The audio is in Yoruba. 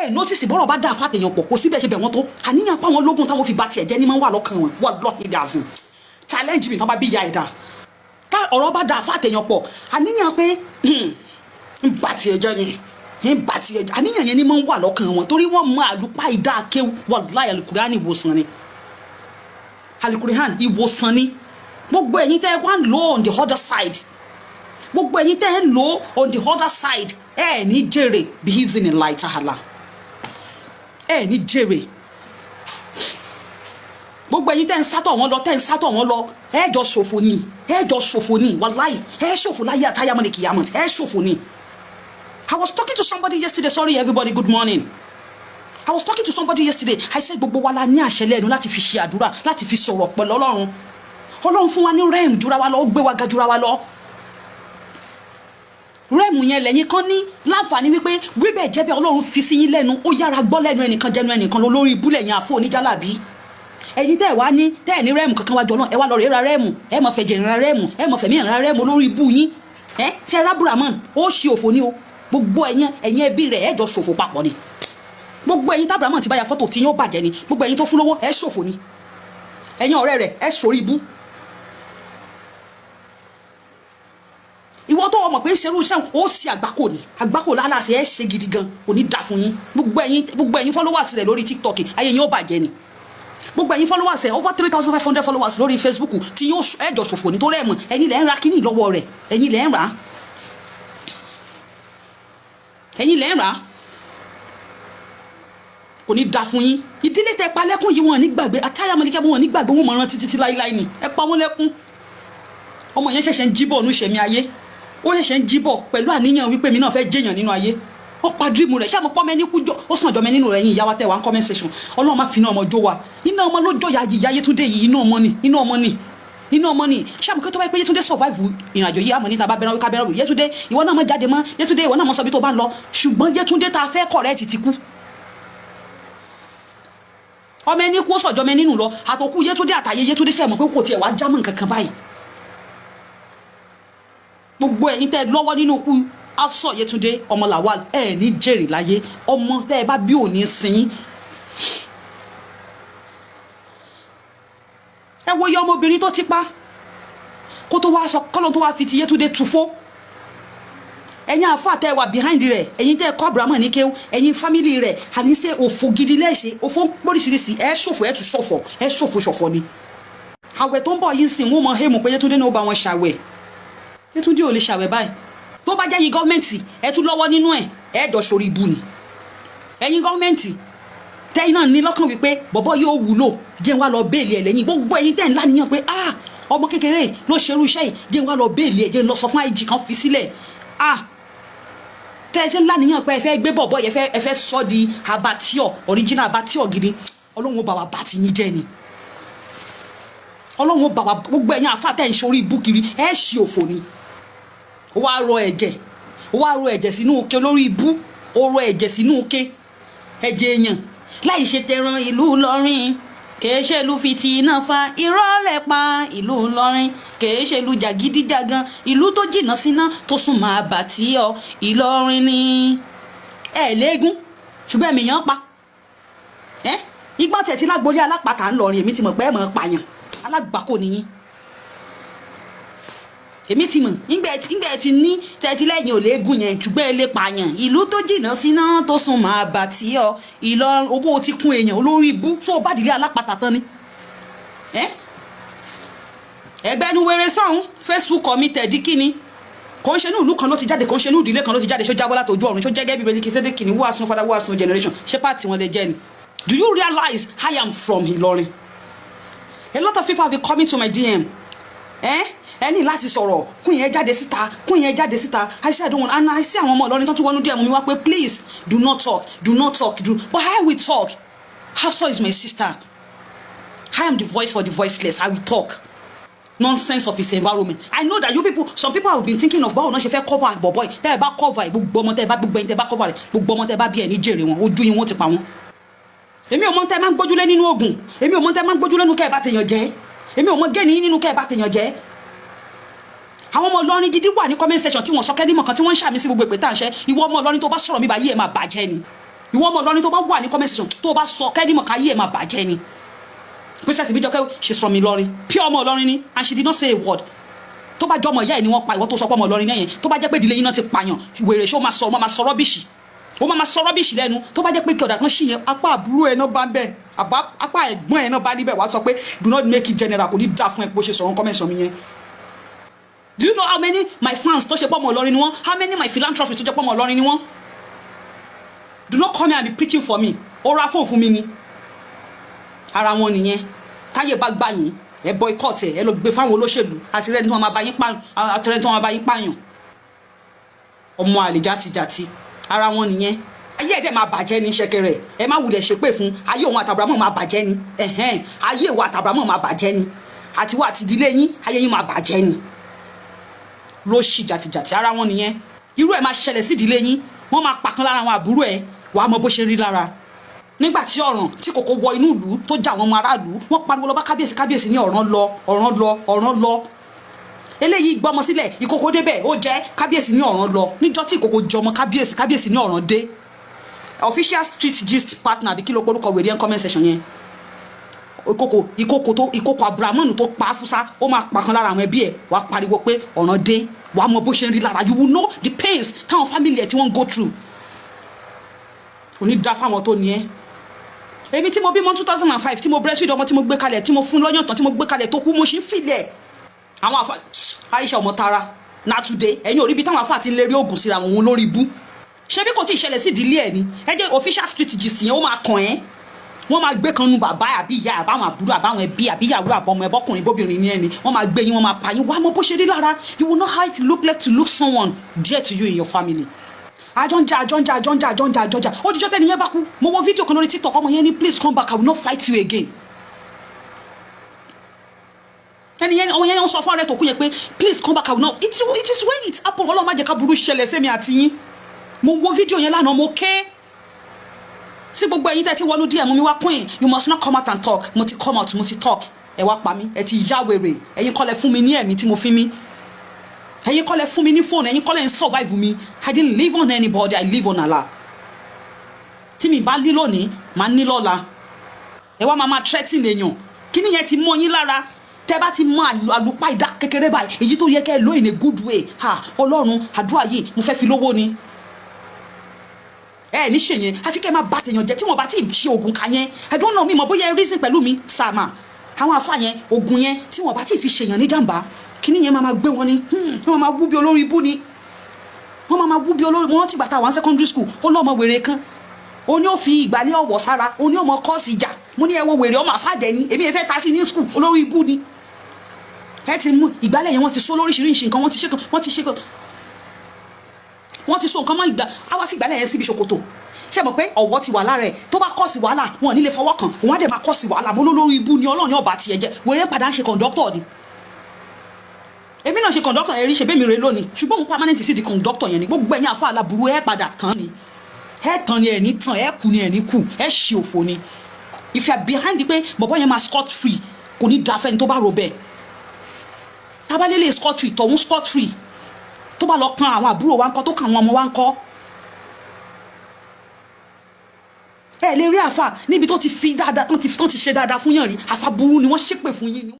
Ẹ notice, bọ́rọ̀ bá dáa fàtẹ̀yàn pọ̀, kò síbẹ̀ ṣe bẹ̀ wọ́n tó, àníyàn pa wọn lógún táwọn fi ba tiẹ̀ jẹ́ ní máa ń wà lọ́kàn wọn. Wallahi dazin, challenge mi, tán bá bí ìyá ẹ̀ dá tá ọ̀rọ̀ bá dáa fàtẹ̀yàn pọ̀, àníyàn pé ń ba tiẹ̀ jẹ́ ni, ń ba tiẹ̀ jẹ́, àníyàn yẹn ni máa ń wà lọ́kàn wọn, torí wọ́n mọ àlùpà ìdá akéwù. Wallahi, alukurani ìwòsàn ni, alukurani ìwòsàn ni. Gbogbo ẹ̀yin tẹ́ ẹ wá ń lò on the other side, gbogbo ẹ̀yin tẹ́ ẹ ń lò on the other side, ẹ ní jèrè biiznillahi ta'ala, ẹ ní jèrè. Gbogbo ẹ̀yin tẹ́ ń sátọ̀ wọn lọ, tẹ́ ń sátọ̀ wọn lọ, ẹ jọ ṣòfò ni, ẹ jọ ṣòfò ni. Wàláì, ẹ ṣòfò láyé àtàyàmọ́ ní kìyàmọ́, ẹ ṣòfò ni. I was talking to somebody yesterday. Sorry everybody, good morning. I was talking to somebody yesterday. I said, gbogbo wa la ní àṣẹ lẹ́nu láti fi ṣe àdúrà, láti fi sọ̀rọ̀ pẹ̀lú Ọlọ́run. Ọlọ́run fún wa ní realm jura wa lọ, ó gbé wa ga jura wa lọ. Realm yẹn lẹ́yìn kan ní láǹfààní wípé wíbẹ̀ jẹ́bẹ̀ Ọlọ́run fi sí yín lẹ́nu, ó yára gbọ́ lẹ́nu ẹnìkan jẹnu ẹnìkan lọ. Lórí ibúlẹ̀ yẹn, àfọ oníjàlábí, ẹ̀yin tẹ́ ẹ̀ wá ní, tẹ́ ẹ̀ ní realm kankan wájú Ọlọ́run, ẹ wá lọ rèé ra realm, ẹ mọ̀ fẹ̀jẹ̀ ra realm, ẹ mọ̀ fẹ̀mí ra realm, lórí ibú yín. Ẹ ṣe rábùràmọ́n, ó ṣe òfò ní o. Gbogbo ẹ̀yin ẹbí rẹ̀, ẹ jọ ṣòfò papọ̀ ni. Gbogbo ẹ̀yin tábùràmọ́n ti bá ya fọ́tò tí yín, ó bàjẹ́ ni. Gbogbo ẹ̀yin tó fún lówó, ẹ ṣòfò ni. Ẹ̀yin ọ̀rẹ́ rẹ̀, ẹ sórí ibú. Ìwọ tó o mọ̀ pé ń ṣerú iṣẹ́, ó ṣe àgbákò ni, àgbákò lálàsẹ̀, ẹ ṣe gidi gan, kò ní da fún yín. Gbogbo ẹ̀yin followers rẹ̀ lórí TikTok, ayé yín ó bàjẹ́ ni. Gbogbo ẹ̀yin followers ẹ̀, over 3,500 followers lórí Facebook, tí yóò ẹ̀jọ̀ ṣòfò nítorí ẹ̀ mọ̀, ẹ̀yin lẹ́ ń ra kíní lọ́wọ́ rẹ̀, ẹ̀yin lẹ́ ń rà á, ẹ̀yin lẹ́ ń rà á, kò ní da fún yín. Ìdílé tẹ pa lẹ́kùn yìí, wọn ní gbàgbé àtàyàmọ́lẹ́kẹ́, wọn ní gbàgbé, wọn mọ̀ rántí títí láíláí ni. Ẹ pa wọn lẹ́kún. Ọmọ yẹn ṣẹ̀ṣẹ̀ ń jíbọ̀ ní ìṣẹ̀mí ayé, ó ṣẹ̀ṣẹ̀ ń jíbọ̀ pẹ̀lú àníyàn wípé mi náà fẹ́ jẹ́yàn nínú ayé. Ó pa dream rẹ̀. Ṣé àmọ́ pọ́nmẹ́ ní kújọ, ó sàn jọmọ nínú rẹ̀. Yín ìyá wa tẹ̀ wá ń comment section, Ọlọ́run má fi iná ọmọ jó wa. Iná ọmọ ló jọ ya yìí, Yétúndé yìí, iná ọmọ ni, iná ọmọ ni, iná ọmọ ni. Ṣé àmọ́ kí tó bá yẹ pé Yétúndé survive ìrìnàjò yìí, àmọ́ níta bá bẹ̀rẹ̀ ká bẹ̀rẹ̀. Yétúndé, ìwọ náà mọ̀ jáde mọ́. Yétúndé, ìwọ náà mọ̀ sọ bí tó bá ń lọ. Ṣùgbọ́n Yétúndé tá a fẹ́ correct ti kú. Ọmọ ẹni kú, ó sọ̀jọ́ ọmọ nínú lọ. Àtòkù Yétúndé àtàyè Yétúndé, ṣe mọ̀ pé kò tiẹ̀ wá jámọ́ nǹkan kan báyìí? Gbogbo ẹ̀yin tẹ́ lọ́wọ́ nínú ikú Hafsọ Yétúndé ọmọ Lawal, ẹ ní jèrè láyé. Ọmọ tẹ́ ẹ bá bí òní sin. Ẹ wo iye ọmọbìnrin tó ti pa kó tó wá sọ kọ́lọ́n tó wá fi ti Yétúndé tufó. Ẹ̀yin àfa tẹ́ wà behind rẹ̀, ẹ̀yin tẹ́ kọ́ Abrahamu ní kéwú, ẹ̀yin family rẹ̀, àní ṣe òfò gidi lẹ́ṣẹ̀, òfò póríṣiríṣi. Ẹ ṣòfò, ẹ tún ṣọ̀fọ̀, ẹ ṣòfò ṣọ̀fọ̀ ni. Àwẹ̀ tó ń bọ̀ yìí ń sìn, wọ́n mọ hémù pé Yétúndé ní ó bá wọn ṣàwẹ̀. Yétúndé ò lè ṣàwẹ̀ báyìí. Tó bá jẹ́ yín gọ́ọ̀mẹ̀ntì, ẹ tún lọ́wọ́ nínú ẹ̀, ẹ jọ sórí ibu ni. Ẹ̀yin gọ́ọ̀mẹ̀ntì tẹ́yìn náà ní lọ́kàn wípé bọ̀bọ̀ yóò wúlò, jẹ́ wá lọ bail ẹ̀ lẹ́yìn. Gbogbo ẹ̀yin tẹ́ ń láníyàn pé, ah, ọmọ kékeré ló ṣerú iṣẹ́ yìí, jẹ́ wá lọ bail ẹ̀, jẹ́ lọ sọ fún IG kan fi sílẹ̀, ah, tẹ́ ẹ ṣe ń láníyàn pé ẹ fẹ́ gbé bọ̀bọ̀ yẹn, ẹ fẹ́ sọ di abattoir, original abattoir gidi, Ọlọ́run ó bá wa bá ti yín jẹ́ ni. Ọlọ́run ó bá wa. Gbogbo ẹ̀yin àfa tẹ́ ń ṣorí ibú kiri, ẹ ṣì òfò ni. Ó wá rọ ẹ̀jẹ̀, ó wá rọ ẹ̀jẹ̀ sínú òkè, lórí ibú. Ó rọ ẹ̀jẹ̀ sínú òkè, ẹ̀jẹ̀ èèyàn láì ṣe tẹran. Ìlú Ìlọrin kìí ṣe ìlú fìtínà fa irọ́ lẹ̀ pa. Ìlú Ìlọrin kìí ṣe ìlú jàgídíjàgan, ìlú tó jìnnà síná tó sún máa bà tí ọ Ìlọrin ni. Ẹ léegun, ṣùgbọ́n ẹ̀mí yẹn pa ẹ́ igbá tẹ̀tí lágbolé alápàtà ńlọrin. Èmi ti mọ̀ pé ẹ̀ mọ̀ pààyàn, alágbàkó nìyí. Èmi ti mọ̀ ńgbẹ́ ti ní tẹ́tí lẹ́yìn ò léegun yẹn, ṣùgbọ́n ẹ lè pààyàn. Ìlú tó jìnnà síná tó sún máa bà tí ọ Ìlọrin. Owó ti kún èèyàn, olórí ibú tó bá dìlé alápàtà tán ni. Ẹgbẹ́nu wéré sọ́hún. Facebook committed kíni? Kò ń ṣe ní ìlú kan ló ti jáde, kò ń ṣe ní ìdílé kan ló ti jáde. Ṣó jábọ́ láti ojú ọ̀run? Ṣó jẹ́gẹ́ bíbélì kí sẹ́dẹ̀kì ní wàásù father, wàásù generation? Ṣé pàtì wọn lè jẹ́ ni? Do you realize I am from Ìlọrin? A lot of people have been coming to my DM. Ẹ ẹ ní láti sọ̀rọ̀, kún yẹn jáde síta, kún yẹn jáde síta. I say I don't want, and I see àwọn ọmọ Ìlọrin tó tún wọnú DM mi wá pé, "Please do not talk, do not talk, do." But I will talk. Hafsa is my sister. I am the voice for the voiceless. I will talk. Nonsense of his environment. I know that you people, some people have been thinking of báwo náà ṣe fẹ́ cover bọ̀bọ̀ yìí. Tẹ́ ẹ bá cover ẹ̀, gbogbo ọmọ tẹ́ ẹ bá, gbogbo ẹ̀yin tẹ́ ẹ bá cover rẹ̀, gbogbo ọmọ tẹ́ ẹ bá bí, ẹ̀ ní jèrè wọn. Ojú yín, wọ́n ti pa wọn. Èmi ò mọ tẹ́ ẹ máa ń gbójúlé nínú oògùn. Èmi ò mọ tẹ́ ẹ máa ń gbójúlé nínú kẹ́ ẹ bá tèèyàn jẹ́. Èmi ò mọ gẹ́ni nínú kẹ́ ẹ bá tèèyàn jẹ́. Àwọn ọmọ Ìlọrin gidi wà ní comment section tí wọ́n sọ kẹ́límọ̀ kan tí wọ́n ń ṣàmì sí gbogbo ìpè tá à ń ṣe. Ìwọ ọmọ Ìlọrin tó bá sọ̀rọ̀ mi báyìí, ẹ̀ máa bàjẹ́ ni. Ìwọ ọmọ Ìlọrin tó bá wà ní comment section, tó bá sọ kẹ́dìmọ̀ káyé ẹ̀ máa bàjẹ́ ni. Princess Ibijoke, she's from Ìlọrin, pure ọmọ Ìlọrin ni, and she did not say a word. Tó bá jọmọ ìyá ẹ̀ ni wọ́n pa, ìwọ tó sọ pé ọmọ Ìlọrin náà yẹn, tó bá jẹ́ pé ìdílé yín náà ti pààyàn, wèrè, ṣó máa sọ, ó máa sọ rubbish, ó máa sọ rubbish lẹ́nu? Tó bá jẹ́ pé kí ọ̀dà kan ṣì yẹn, apá àbúrò ẹ̀ náà bá ń bẹ̀, àbá apá ẹ̀gbọ́n ẹ̀ náà bá níbẹ̀, wàá sọ pé do not make it general. Kò ní dá fún ẹ bó ṣe sọ̀rọ̀ comment mi yẹn. Do you know how many my fans tó ṣe pọ́ ọmọ Ìlọrin ni wọ́n? How many my philanthropists tó jẹ́ pọ́ ọmọ Ìlọrin ni wọ́n? Do not come here and be preaching for me. Ó ra fóònù fún mi ni. Ara wọn nìyẹn. Táyé bá gbà yín, ẹ boycott ẹ, ẹ lọ gbé fáwọn olóṣèlú àti rẹni tí wọn máa bá yín pa, àti rẹni tí wọn máa bá yín pààyàn. Ọmọ àlè játijàti, ara wọn nìyẹn. Ayé ẹ̀dẹ̀ máa bàjẹ́ ní ṣẹ̀kẹ̀rẹ̀. Ẹ má wulẹ̀ ṣépè fún. Ayé òun àtàbàmọ̀ máa bàjẹ́ ni. Ẹ̀hẹ́n, ayé ìwà àtàbàmọ̀ máa bàjẹ́ ni, àtiwọ́ àti ìdílé yín, ayé yín máa bàjẹ́ ni. Ló ṣì jàtìjàtì, ara wọn nìyẹn. Irú ẹ̀ máa ṣẹlẹ̀ sí ìdílé yín. Wọ́n máa pàkan lára àwọn àbúrò ẹ̀, wàá mọ bó ṣe rí lára. Nígbà tí ọ̀ràn tí kòkó wọ inú ìlú tó já àwọn ọmọ aráàlú, wọ́n pariwo lọ bá kábíyèsí. Kábíyèsí ní ọ̀ràn lọ, ọ̀ràn lọ, ọ̀ràn lọ. Eléyìí gbọ́mọ sílẹ̀, ìkòkò débẹ̀, ó jẹ́. Kábíyèsí ní ọ̀ràn lọ. Níjọ́ tí ìkòkò jọmọ kábíyèsí, kábíyèsí ní ọ̀ràn dé. Official street gist partner, àbí kí ló porúkọ wèrè ẹ̀ comment section yẹn? Ìkòkò, ìkòkò tó ìkòkò abdulrahman tó pa fúsá, ó máa pa kan lára àwọn ẹbí ẹ̀, wàá pariwo pé ọ̀ràn dé. Wàá mọ bó ṣe ń rí lára. You will know the pains táwọn family ẹ̀ tí wọ́n ń go through. Kò ní dá fáwọn tó ní ẹ́. Èmi tí mo bímọ 2005, tí mo breastfeed ọmọ, tí mo gbé kalẹ̀, tí mo fún lọ́yàn tán, tí mo gbé kalẹ̀ tó kú, mo ṣe ń filẹ̀. Àwọn àfa Aisha ọmọ tara na today, ẹ̀yin ò rí ibi táwọn afa ti ń lérí oògùn síra wọn lórí ibú. Ṣé bí kò tí ì ṣẹlẹ̀ sí ìdílé ẹ̀ ni? Ẹ jẹ́ official street gist yẹn, ó máa kàn ẹ́. Wọ́n máa gbé kan nu bàbá àbí ìyá àbáwọn àbúrò àbáwọn ẹbí àbí ìyàwó àbọ̀mọ ẹbọkùnrin bóbìnrin ní ẹni, wọ́n máa gbé yín, wọ́n máa pa yín. Wàá mọ bó ṣe rí lára. You will know how it look like to lose someone dear to you in your family. Àjọ ń jà, àjọ ń jà, àjọ ń jà, àjọ ń jà, àjọ ń jà. Ó dijọ́ tẹ́ni yẹn bá kú. Mo wo fídíò kan lórí TikTok, ọmọ yẹn ní, "Please come back, I will not fight you again." Ẹni yẹn, ọmọ yẹn ń sọ fún ọ̀rẹ́ tó kú yẹn pé, "Please come back, I will not." It is when it happen. Ọlọ́run má jẹ́ ká burú ṣẹlẹ̀ sẹ́mi àti yín. Mo wo fídíò yẹn lánàá, mo ké sí gbogbo ẹ̀yin tẹ́ ti wọnú díẹ̀ mú mi wá. Queen, you must not come out and talk. Mo ti come out, mo ti talk. Ẹ wá pa mí. Ẹ ti yá wèrè. Ẹ̀yin kọ́ lẹ fún mi ní ẹ̀mí tí mo fi mí. Ẹ̀yin kọ́ lẹ fún mi ní fóònù. Ẹ̀yin kọ́ lẹ ń survive mi. I didn't live on anybody, I live on Allah. Tí mi bá ní lónìí, màá ní lọ́la. Ẹ wá máa threatening èèyàn. Kíní yẹn ti mọ́ yín lára. Tẹ́ bá ti mọ àlùpà ìdá kékeré báyìí, èyí tó yẹ kẹ́ ẹ lò in a good way, ha, Ọlọ́run, àdúrà yìí mo fẹ́ fi lówó ni, ẹ ní ṣe yẹn. Àfi kẹ́ ẹ máa bá tèèyàn jẹ́ tí wọ́n bá ti ṣe oògùn kà yẹn. I don't know, mi mọ̀ bóyá ẹ reason pẹ̀lú mi sàmà. Àwọn àfa yẹn, oògùn yẹn, tí wọ́n bá ti fi ṣèyàn ní jàǹbá, kíní yẹn máa gbé wọn ni. Wọ́n máa wú bí olórí ibú ni. Wọ́n máa wú bí olórí wọn. Ti gbà tá àwọn secondary school, ó lọ́mọ wèrè kan, ó ní ó fi ìgbàlẹ̀ ọ̀wọ̀ sára, ó ní ó mọ kọ́ọ̀sì ìjà. Mo ní ẹ wo wèrè, ọmọ àfàdẹ ni. Èmi ẹ fẹ́ ta sí ní school, olórí ibú ni. Ẹ ti mú ìgbálẹ̀ yẹn, wọ́n ti sọ lóríṣiríṣi nǹkan, wọ́n ti ṣe kan, wọ́n ti ṣe kan, wọ́n ti so nǹkan mọ́ ìgbà. Á wá fi ìgbálẹ̀ yẹn síbi ṣòkòtò. Ṣé mọ̀ pé ọ̀wọ́ ti wà lára ẹ̀? Tó bá kọ́ sí wàhálà, wọn ò ní lè fọwọ́ kàn. Òun á dẹ̀ máa kọ́ sí wàhálà. Mo lólórí ibú ni. Ọlọ́run ní ọba tiẹ̀ jẹ́. Wèrè padà ń ṣe kọ̀ǹdọ́tọ̀ ni. Èmi náà ṣe kọ̀ǹdọ́tọ̀ ẹ̀rí ṣe bẹ́ẹ̀ mi rè lónìí, ṣùgbọ́n òun permanent sí di kọ̀ǹdọ́tọ̀ yẹn ni. Gbogbo ẹ̀yin àfa aláburú, ẹ̀ padà tán ni. Ẹ̀ tán ni, ẹ̀ ní tán, ẹ̀ kú ni, ẹ̀ ní kú, ẹ̀ ṣe òfò ni. If you are behind the pé bọ̀bọ̀ yẹn máa scot free, kò ní da fẹ́ni tó bá ro bẹ́ẹ̀. Tabalẹ́lẹ̀ scot free, tọ̀hún scot free, tó bá lọ kan àwọn àbúrò wa ńkọ́? Tó kan àwọn ọmọ wa ńkọ́? Ẹ lè rí àfà níbi tó ti fi dáadáa, tó ti ṣe dáadáa fún yàn rí. Àfà burú ni wọ́n ṣépè fún yín ni.